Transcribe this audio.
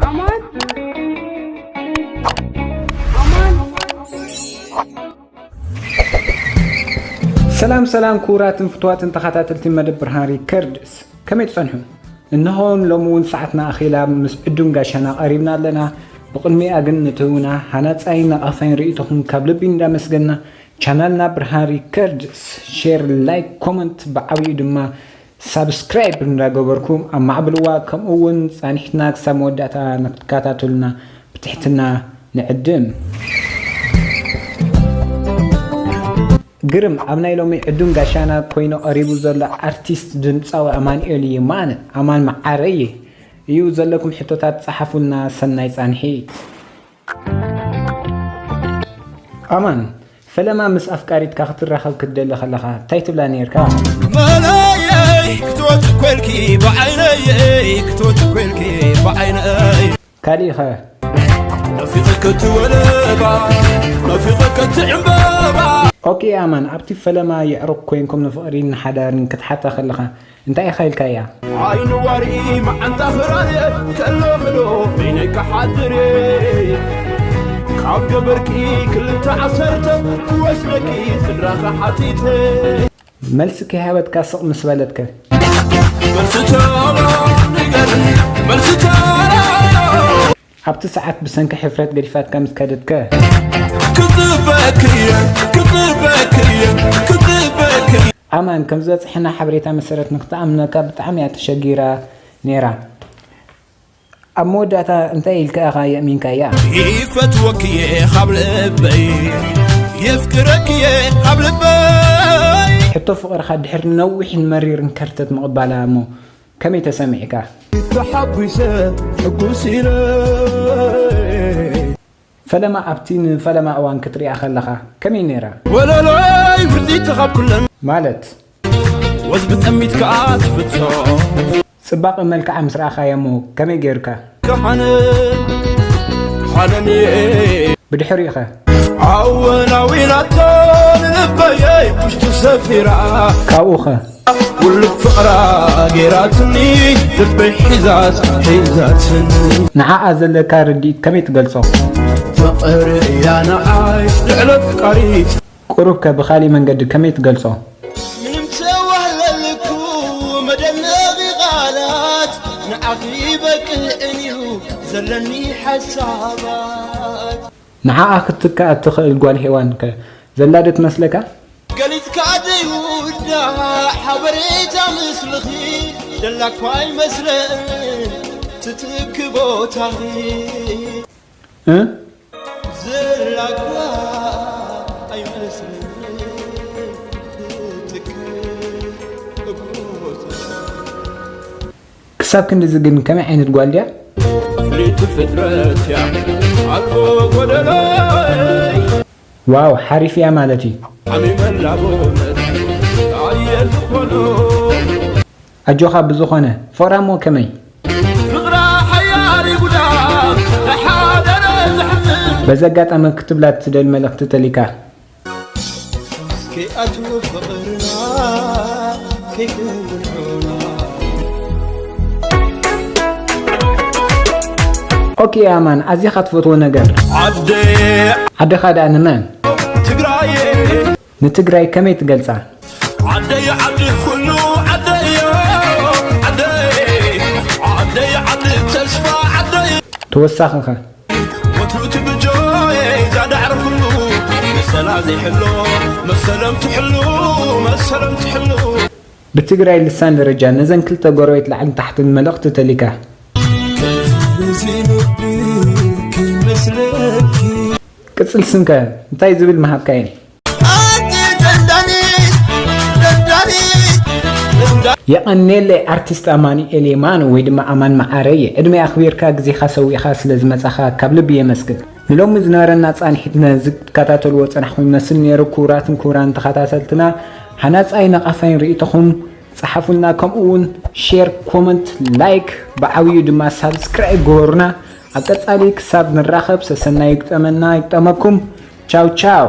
ኣማን ኣማን ሰላም ሰላም ክቡራትን ፍቱዋትን ተኸታተልቲ መደብ ብርሃን ሪከርድስ፣ ከመይ ትጸንሑ? እንሆ ሎሚ እውን ሰዓትና ኣኺላ፣ ምስ ዕዱም ጋሻና ቀሪብና ኣለና። ብቕድሚኣ ግን ንትህቡና ሃናጻይን ነቓፋይን ርእይቶኹም ካብ ልቢ እንዳመስገንና፣ ቻናልና ብርሃን ሪከርድስ ሼር፣ ላይክ፣ ኮመንት፣ ብዓብዩ ድማ ሳብስክራይብ እንዳገበርኩም ኣማዕብልዋ። ከምኡ እውን ጻኒሕትና ክሳብ መወዳእታ ንክትከታተሉና ብትሕትና ንዕድም። ግርም ኣብ ናይ ሎሚ ዕዱም ጋሻና ኮይኑ ቀሪቡ ዘሎ ኣርቲስት ድምጻዊ ኣማኑኤል የማነ፣ ኣማን መዓረየ እዩ። ዘለኩም ሕቶታት ጸሓፉልና። ሰናይ ጻንሒት። ኣማን፣ ፈለማ ምስ ኣፍቃሪትካ ክትራኸብ ክትደሊ ከለኻ እንታይ ትብላ ነይርካ? መለየይ ክትወጽእ ኮልኪ ብዓይነየይ ክትወጽእ ኮልኪ ብዓይነይ ካሊእ ኸ? ናፊቐ ከትወለባ ናፊቐ ከትዕምበባ ኦኬ ኣማን፣ ኣብቲ ፈለማ የዕሩኽ ኮይንኩም ንፍቕሪን ንሓዳርን ክትሓታ ከለኻ እንታይ ኢኻ ኢልካያ? ዓይኒ ዋሪ መዓንጣ ኽራየ ከለኽዶ በይነይ ክሓድር እየ። ካብ ገበርኪ ክልተ ዓሰርተ ክወስደኪ ስድራኻ ሓቲተ። መልሲ ከይሃበትካ ስቕ ምስ በለትከ? መልሲ ተሎ ንገርኒ፣ መልሲ ተሎ። ኣብቲ ሰዓት ብሰንኪ ሕፍረት ገዲፋትካ ምስ ከደትከ? ክጽበክየ፣ ክጽበክየ፣ ክጽበክየ። ኣማን፣ ከም ዝበጽሐና ሓበሬታ መሰረት ንክትኣምነካ ብጣዕሚ እያ ተሸጊራ ነይራ። ኣብ መወዳእታ እንታይ ኢልካ ኢኻ የእሚንካያ? ይፈትወክየ ካብ ልበይ፣ የፍቅረክየ ካብ ልበይ። ሕቶ ፍቕርኻ ድሕሪ ነዊሕን መሪርን ከርተት ምቕባላ እሞ ከመይ ተሰሚዕካ? ተሓጒሰ ሕጉስ ኢለ። ፈለማ ኣብቲ ንፈለማ እዋን ክትሪኣ ከለኻ ከመይ ነይራ? ወለሎይ ምርጺቲ ካብ ኩለን። ማለት? ወዝ ብጠሚት ከኣ ትፍጾ። ጽባቐ መልክዓ ምስ ረኣኻያ እሞ ከመይ ገይርካ? ከሓነ ሓነን እየ። ብድሕሪኡ ኸ? ኣወናዊናቶ ንልበየይ ውሽጡ ሰፊራ። ካብኡ ኸ? ውልቅ ፍቕራ ገይራትኒ ልበይ ሒዛት ሒዛትኒ። ንዓኣ ዘለካ ርድኢት ከመይ ትገልጾ? ፍቕሪ እያ ንዓይ ልዕሊ ኣፍቃሪት። ቁሩብ ከ ብኻሊእ መንገዲ ከመይ ትገልጾ? ምንም ተዋህለልኩ መደነቒ ቃላት ንዓኺ በቅዕን እዩ ዘለኒ ሓሳባት። ንዓኣ ክትትካእ እትኽእል ጓል ሄዋን ከ ዘላ ዶ ትመስለካ? ገሊጽካ ዘይውዳእ ሓበሬታ ምስልኺ ደላኳ ኣይመስለን ትትኪ ቦታኺ። እ? ዘላኳ ኣይመስለን ትትኪ ቦታኺ። ክሳብ ክንድዚ ግን ከመይ ዓይነት ጓል ድያ? ፍልይቲ ፍጥረት እያ ኣልቦ ጎደሎ። ዋው፣ ሓሪፍ እያ ማለት እዩ። ዓሚመላ ብእውነት ኣየ ዝኾኖ። ኣጆኻ ብዝኾነ፣ ፍቕራ እሞ ከመይ? ፍቕራ ሓያል እዩ ጉዳም፣ ንሓደረ ዘሕምም። በዚ ኣጋጣሚ ክትብላ ትደሊ መልእኽቲ ተሊካ? ከይኣትዎ ፍቕርና ከይከውን ዑና። ኦኬ ኣማን፣ ኣዚኻ ትፈትዎ ነገር? ዓደይ ዓደኻ ደኣ ንመን? ትግራይ። ንትግራይ ከመይ ትገልጻ? ዓደይ ዓዲ ኩሉ ዓደይ ዓደይ ዓደይ ዓዲ ተስፋ ዓደይ። ተወሳኺ ኸ? ወትሩ ትብጆ እዛ ዳዕሮ ኩሉ መሰላ ዘይሕሎ መሰሎም ትሕሉ መሰሎም ትሕሉ። ብትግራይ ልሳን ደረጃ ነዘን ክልተ ጎረቤት ላዕልን ታሕትን መልእኽቲ ተሊካ። በዚ ልቢ ከይመስለኪ። ቅጽል ስምከ እንታይ ዝብል ምሃብካየን? ኣንቲ ደንዳኒ ደንዳኒ ደንዳ- የቐኔለይ ኣርቲስት ኣማኑኤል የማነ ወይ ድማ ኣማን መዓረየ፣ ዕድመ ኣኽቢርካ ግዜኻ ሰዊእኻ ስለ ዝመጻኻ ካብ ልቢ የመስግን። ንሎሚ ዝነበረና ጻንሒት ነዚ ክትከታተልዎ ጸናሕኩም ይመስል ነይሩ። ክቡራትን ክቡራን ተኸታተልትና፣ ሃናጻይ ነቓፋይን ርእይቶኹም ጸሓፉልና፣ ከምኡ እውን ሼር፣ ኮመንት፣ ላይክ፣ ብዓብዩ ድማ ሳብስክራይብ ግበሩና። ኣብ ቀጻሊ ክሳብ ንራኸብ ሰሰናይ ይግጠመና ይግጠመኩም። ቻው ቻው።